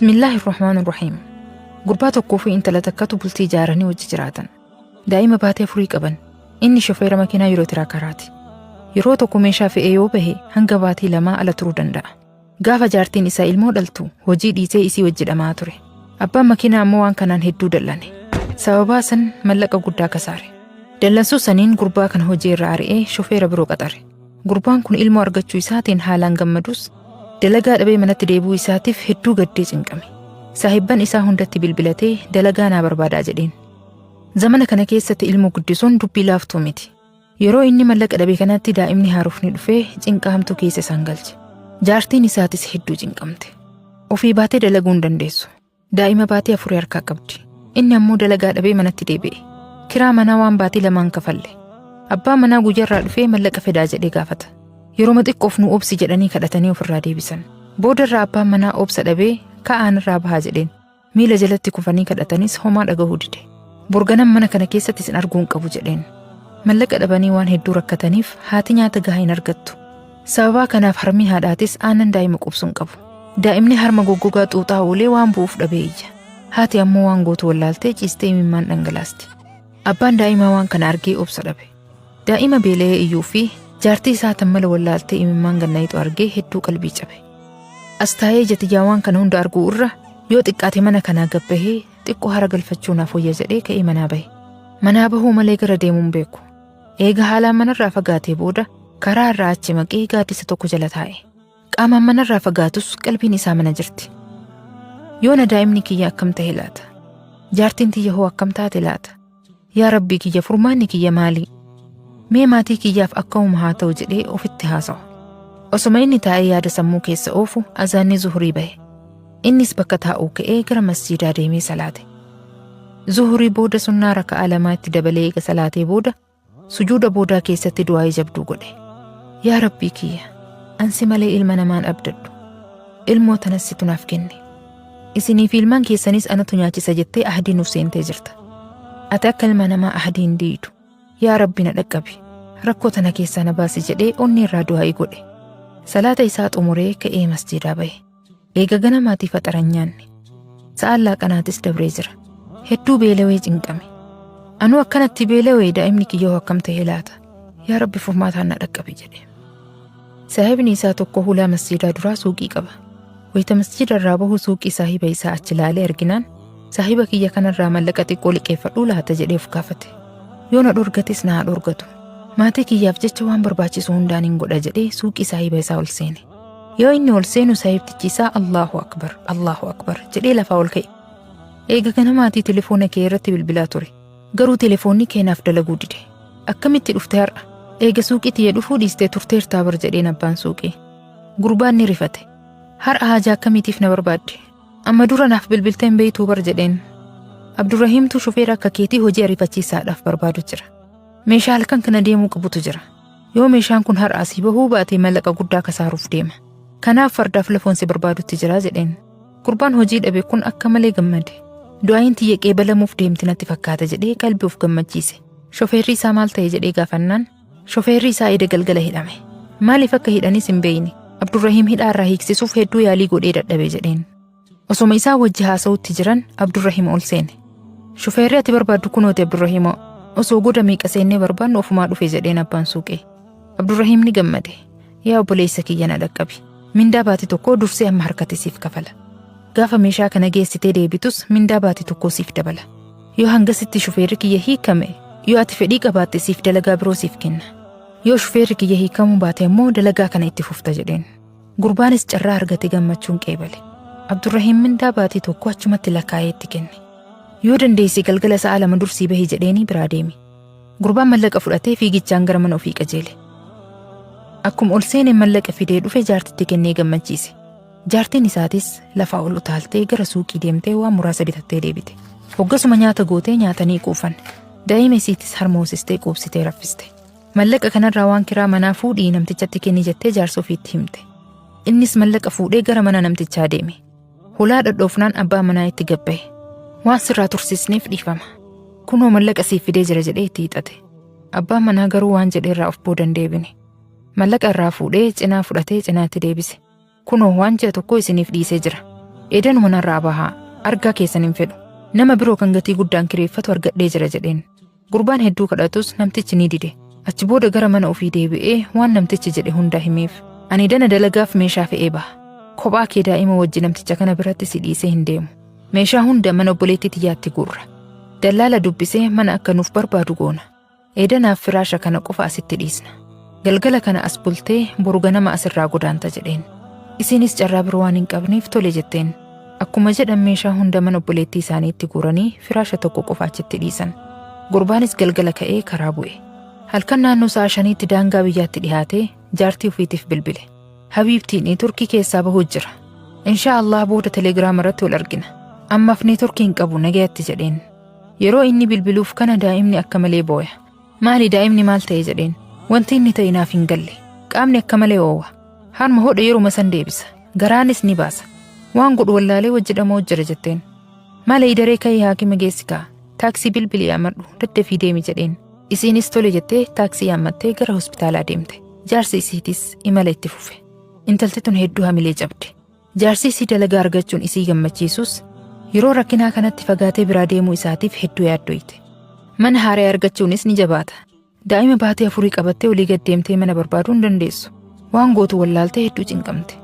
Bismillaahi Rahmaan Rahiim. Gurbaa tokkoo fi intala takkatu bultii ijaaranii wajji jiraatan. Daa'ima baatee 4 qaban. Inni shofeera makiinaa yeroo tiraakaraati. Yeroo tokko meeshaa fe'ee yoo bahe hanga baatii 2 ala turuu danda'a. Gaafa jaartiin isaa ilmoo dhaltu hojii dhiisee isii wajji dhama'aa ture. Abbaan makiinaa ammoo waan kanaan hedduu dallane. Sababaa san mallaqa guddaa kasaare. Dallansuu saniin gurbaa kana hojii irraa ari'ee shofeera biroo qaxare. Gurbaan kun ilmoo argachuu isaatiin haalaan gammadus dalagaa dhabee manatti deebi'uu isaatiif hedduu gaddee cinqame. Saahibban isaa hundatti bilbilatee dalagaa naa barbaadaa jedheen. Zamana kana keessatti ilmoo guddisuun dubbii laaftuu miti. Yeroo inni mallaqa dhabe kanatti daa'imni haarofni dhufee cinqa hamtuu keessa isaan galche. Jaartiin isaatis hedduu cinqamte. Ofii baatee dalaguu hin dandeessu. Daa'ima baatii 4 harkaa qabdi. Inni ammoo dalagaa dhabee manatti deebi'e. Kiraa manaa waan baatii 2 kafalle. Abbaan manaa guyyarraa dhufee mallaqa fedaa jedhee gaafata. Yeroma xiqqoof nu obsi jedhanii kadhatanii ofirraa deebisan. Boodarraa abbaan manaa obsa dhabee ka'aan irraa bahaa jedheen. Miila jalatti kufanii kadhatanis homaa dhagahuu dide. Borganan mana kana keessatti isin arguu hin qabu jedheen. Mallaqa dhabanii waan hedduu rakkataniif haati nyaata gahaa hin argattu. Sababaa kanaaf harmi haadhaatis aannan daa'ima quubsu hin qabu. Daa'imni harma goggogaa xuuxaa oolee waan bu'uuf dhabee iyya. Haati ammoo waan gootu wallaaltee ciistee imimmaan dhangalaasti. Abbaan daa'imaa waan kana argee obsa dhabe. Daa'ima beela'ee iyyuu fi jaartii isaa tan mala wallaaltee imimmaan gannayitu argee hedduu qalbii cabe. As taa'ee ija tiyyaa waan kana hunda arguu irra yoo xiqqaate mana kanaa gabbahee xiqqoo hara galfachuu naaf wayya jedhee ka'ee manaa bahe. Manaa bahuu malee gara deemuu hin beeku. Eega haalaan manarraa fagaatee booda karaa irraa achi maqee gaaddisa tokko jala taa'e. Qaamaan manarraa fagaatus qalbiin isaa mana jirti. Yoona daa'imni kiyya akkam ta'e laata? Jaartiin tiyya hoo akkam taate laata? Yaa Rabbii kiyya furmaanni kiyya maali? Mee maatii kiyyaaf akkamuma haa ta'u jedhee ofitti haasawa. Osoma inni taa'ee yaada sammuu keessa oofu azaanni zuhurii bahe. Innis bakka taa'uu ka'ee gara masjiidaa deemee salaate. Zuhurii booda sunnaa raka'aa 2 itti dabalee eega salaatee booda sujuuda boodaa keessatti du'aa'ii jabduu godhe. Yaa Rabbii kiyya, an si malee ilma namaan abdadhu. Ilmoo tanas situ naaf kenne. Isinii fi ilmaan keessanis anatu nyaachisa jettee ahdii nuuf seentee jirta. Ati akka ilma namaa ahdii hin diidu. Yaa Rabbi na dhaqqabi. Rakkoo tana keessaa na baasi jedhee onnee irraa du'aa'ii godhe. Salaata isaa xumuree ka'ee masjiidaa bahe. Eega ganamaatii faxara hin nyaanne. Sa'aan laaqanaatis dabree jira. Hedduu beelawee cinqame. Anuu akkanatti beelawee daa'imni kiyya hoo akkam ta'ee laata? Yaa Rabbi furmaataan na dhaqqabi jedhe. Saahibni isaa tokko hulaa masjiidaa duraa suuqii qaba. Wayita masjiida irraa bahu suuqii saahiba isaa achi laalee arginaan saahiba kiyya kanarraa mallaqa xiqqoo liqeeffadhuu laata jedhee of gaafate. Yoo na dhorgates na haa dhorgatu. Maatii kiyyaaf jecha waan barbaachisu hundaan hin godha jedhee suuqii saahiba isaa ol seene. Yoo inni ol seenu saahibtichi isaa Allahu Akbar, Allahu Akbar jedhee lafaa ol ka'e. Eega ganamaatii telefoona kee irratti bilbilaa ture. Garuu telefoonni kee naaf dalaguu dide. Akkamitti dhufte har'a? Eega suuqii tiyya dhufuu dhiistee turteertaa bar jedheen abbaan suuqii. Gurbaan ni rifate. Har'a haajaa akkamiitiif na barbaadde? Amma dura naaf bilbiltee hin beektuu bar jedheen. Abdurrahiimtu shufeera akka keetii hojii ariifachiisaadhaaf barbaadu jira. Meeshaa halkan kana deemuu qabutu jira. Yoo meeshaan kun har'a asii bahuu baate mallaqa guddaa kasaaruuf deema. Kanaaf fardaaf lafoon si barbaadutti jira jedheen. Gurbaan hojii dhabe kun akka malee gammade. Du'aayin tiyya qeebalamuuf deemti natti fakkaata jedhee qalbii of gammachiise. Shofeerri isaa maal ta'e jedhee gaafannaan shofeerri isaa eda galgala hidhame. Maaliif akka hidhanis hin beekne. Abdurrahiim hidhaa irraa hiiksisuuf hedduu yaalii godhee dadhabe jedheen. Osoma isaan wajji haasa'utti jiran Abdurrahiim ol seene. Shufeerri ati barbaaddu kunooti Abdurrahiimoo. Osoo goda meeqa seennee barbaannu ofumaa dhufe jedheen abbaan suuqii. Abdurrahiim ni gammade. Yaa obboleessa kiyya na dhaqqabi. Mindaa baatii tokkoo dursee amma harkatti siif kafala. Gaafa meeshaa kana geessitee deebitus mindaa baatii tokkoo siif dabala. Yoo hangasitti shufeerri kiyya hiikame, yoo ati fedhii qabaatte siif dalagaa biroo siif kenna. Yoo shufeerri kiyya hiikamuu baate ammoo dalagaa kana itti fufta jedheen. Gurbaanis carraa argate gammachuun qeebale. Abdurrahiim mindaa baatii tokko achumatti lakkaa'ee itti kenne. Yoo dandeesse galgala sa'a 2 dursii bahi jedheenii biraa deeme. Gurbaan mallaqa fudhatee fiigichaan gara mana ofii qajeele. Akkuma ol seeneen mallaqa fidee dhufe jaartitti kennee gammachiise. Jaartiin isaatis lafaa ol utaaltee gara suuqii deemtee waan muraasa bitattee deebite. Hoggasuma nyaata gootee nyaatanii quufan. Daa'ima isiitis harma hoosistee quubsitee raffiste. Mallaqa kanarraa waan kiraa manaa fuudhii namtichatti kenni jettee jaarsa ofiitti himte. Innis mallaqa fuudhee gara mana namtichaa deeme. Hulaa dhadhoofnaan abbaa manaa itti gabbahe. Waan sirraa tursiisneef dhiifama. Kunoo mallaqa siif fidee jira jedhee itti hiixate. Abbaan manaa garuu waan jedhe irraa of booda hin deebine. Mallaqa irraa fuudhee cinaa fudhatee cinaatti deebise. Kunoo waan ji'a tokkoo isiniif dhiisee jira. Edanuma narraa bahaa. Argaa keessan hin fedhu. Nama biroo kan gatii guddaan kireeffatu argadhee jira jedheen. Gurbaan hedduu kadhatus namtichi ni dide. Achi booda gara mana ofii deebi'ee waan namtichi jedhe hunda himeef. Ani dana dalagaaf meeshaa fe'ee baha. Kophaa kee daa'ima wajji namticha kana biratti si dhiisee hin deemu. Meeshaa hunda mana obboleettii tiyyaatti guurra. Dallaala dubbisee mana akka nuuf barbaadu goona. Eedanaaf firaasha kana qofa asitti dhiisna. Galgala kana as bultee boru ganama asirraa godaanta jedheen. Isiinis carraa biroo waan hin qabneef tole jetteen. Akkuma jedhan meeshaa hunda mana obboleettii isaaniitti guuranii firaasha tokko qofa achitti dhiisan. Gurbaanis galgala ka'ee karaa bu'e. Halkan naannoo sa'a 5tti daangaa biyyaatti dhihaatee jaartii ofiitiif bilbile. Habiibtii neetworkii keessaa bahuu jira. Inshaa Allah booda telegiraama irratti wal argina. Ammaaf neetworkii hin qabu, nagayatti jedheen. Yeroo inni bilbiluuf kana daa'imni akka malee booya. Maali, daa'imni maal ta'e jedheen. Wanti inni ta'e naaf hin galle. Qaamni akka malee oowa. Harma hodhe yeruma san deebisa. Garaanis ni baasa. Waan godhu wallaalee wajji dhama'u jira jetteen. Maali idaree, ka'ii haakima geessi kaa. Taaksii bilbili yaammadhu, daddafii deemi jedheen. Isiinis tole jettee taaksii yaammattee gara hospitaalaa deemte. Jaarsi isiitis imala itti fufe. Intalti tun hedduu hamilee cabde. Jaarsi isii dalagaa argachuun isii gammachiisus, yeroo rakkinaa kanatti fagaatee biraa deemuu isaatiif hedduu yaaddoyte. Mana haaraa argachuunis ni jabaata. Daa'ima baatee 4 qabattee olii gad deemtee mana barbaaduu hin dandeessu. Waan gootu wallaaltee hedduu cinqamte.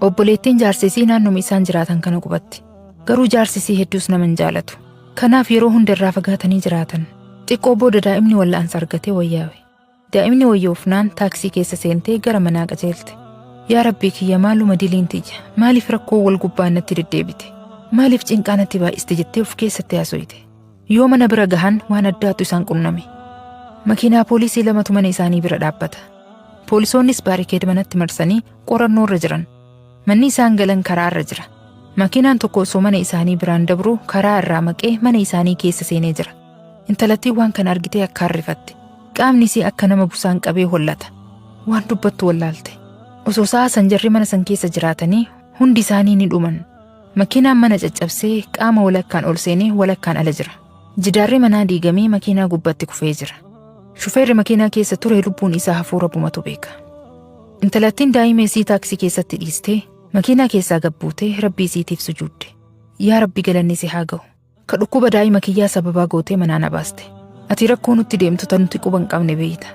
Obboleettiin jaarsi isii naannoma isaan jiraatan kana qubatti. Garuu jaarsi isii hedduus nama hin jaalatu. Kanaaf yeroo hunda irraa fagaatanii jiraatan. Xiqqoo booda daa'imni wal'aansa argatee wayyaawe. Daa'imni wayyoofnaan taaksii keessa seentee gara manaa qajeelte. Yaa Rabbii kiyya, maaluma diliin tiyya? Maaliif rakkoo wal gubbaan natti deddeebite? Maaliif cinqaa natti baay'iste jettee of keessatti haasoyte. Yoo mana bira gahan waan addaatu isaan qunname. Makiinaa poolisii lamatu mana isaanii bira dhaabbata. Poolisoonnis barricade manatti marsanii qorannoo irra jiran. Manni isaan galan karaa irra jira. Makiinaan tokko osoo mana isaanii biraan dabru karaa irraa maqee mana isaanii keessa seenee jira. Intalattiin waan kana argitee akka harrifatte. Qaamni isii akka nama busaan qabee hollata. Waan dubbattu wallaalte. Osoo sa'a san jarri mana san keessa jiraatanii hundi isaanii ni dhuman. Makiinaan mana caccabsee qaama walakkaan ol seenee walakkaan ala jira. Jidaarri manaa diigamee makiinaa gubbatti kufee jira. Shufeerri makiinaa keessa ture lubbuun isaa hafuura bumatu beeka. Intalattiin daa'ima isii taaksii keessatti dhiistee makiinaa keessaa gabbuutee Rabbii isiitiif sujuudde. Yaa Rabbi, galanni si haa ga'u. Ka dhukkuba daa'ima kiyyaa sababaa gootee manaa na baaste. Ati rakkoo nutti deemtu tan nuti quba hin qabne beeyta.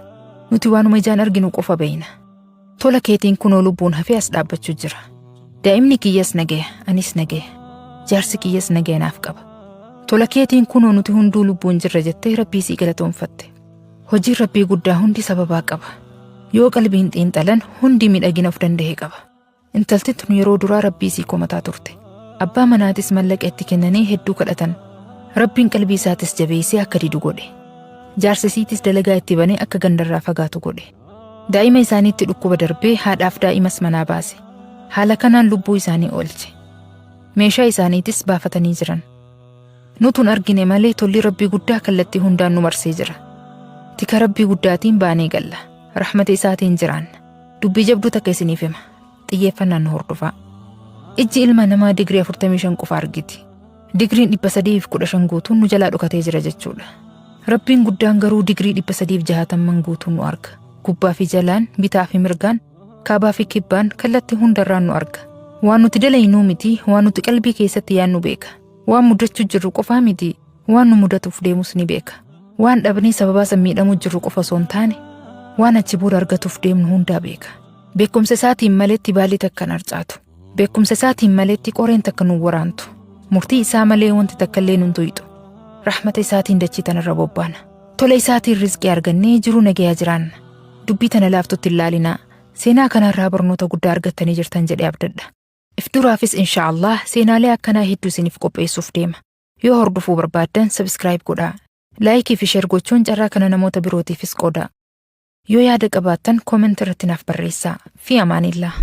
Nuti waanuma ijaan arginu qofa beeyna. Tola keetiin kunoo lubbuun hafee as dhaabbachuu jira. Daa'imni kiyyas nagaya, anis nagaya. Jaarsi kiyyas nagaya naaf qaba. Tola keetiin kunoo nuti hunduu lubbuun jirra jettee Rabbii sii galatoonfatte. Hojiin Rabbii guddaa hundi sababaa qaba. Yoo qalbiin xiinxalan hundi miidhagina of danda'e qaba. Intalti tun yeroo duraa Rabbii isii komataa turte. Abbaa manaatis mallaqa itti kennanii hedduu kadhatan. Rabbiin qalbii isaatis jabeessee akka didu godhe. Jaarsa isiitis dalagaa itti banee akka gandarraa fagaatu godhe. Daa'ima isaaniitti dhukkuba darbee haadhaaf daa'imas manaa baase. Haala kanaan lubbuu isaanii oolche. Meeshaa isaaniitis baafatanii jiran. Nutun argine malee tolli Rabbii guddaa kallattii hundaan nu marsee jira. Tika Rabbii guddaatiin baanee galla. Rahmata isaatiin jiraanna. Dubbii jabduu takka isiniif hima. Xiyyeeffannaan nu hordofaa. Ijji ilma namaa digirii 45 qofa argiti. Digiriin 315 guutuun nu jalaa dhokatee jira jechuudha. Rabbiin guddaan garuu digirii 360 guutuun nu arga. Gubbaa fi jalaan, bitaa fi mirgaan, kaabaa fi kibbaan, kallattii hundarraan nu arga. Waan nuti dalaynuu miti, waan nuti qalbii keessatti yaannu beeka. Waan mudachuu jirru qofaa miti, waan nu mudatuuf deemus ni beeka. Waan dhabnee sababaa san miidhamuu jirru qofa osoo hin taane, waan achi booda argatuuf deemnu hundaa beeka. Beekumsa isaatiin maletti baalli takka hin harcaatu. Beekumsa isaatiin maletti qoreen takka nu waraantu. Murtii isaa malee wanti takka illee nun tuyxu. Rahmata isaatiin dachii tanarra bobbaana. Tola isaatiin rizqii argannee jiruu nagayaa jiraanna. Dubbii tana laaftutti hin laalinaa. Seenaa kanarraa barnoota guddaa argattanii jirtan jedhee abdadha. If duraafis insha Allah seenaalee akkanaa hedduu isiniif qopheessuuf deema. Yoo hordofuu barbaaddan subscribe godhaa. Like fi share gochuun carraa kana namoota birootiifis qoodaa. Yoo yaada qabaattan comment irratti naaf barreessaa. Fi amaanillah.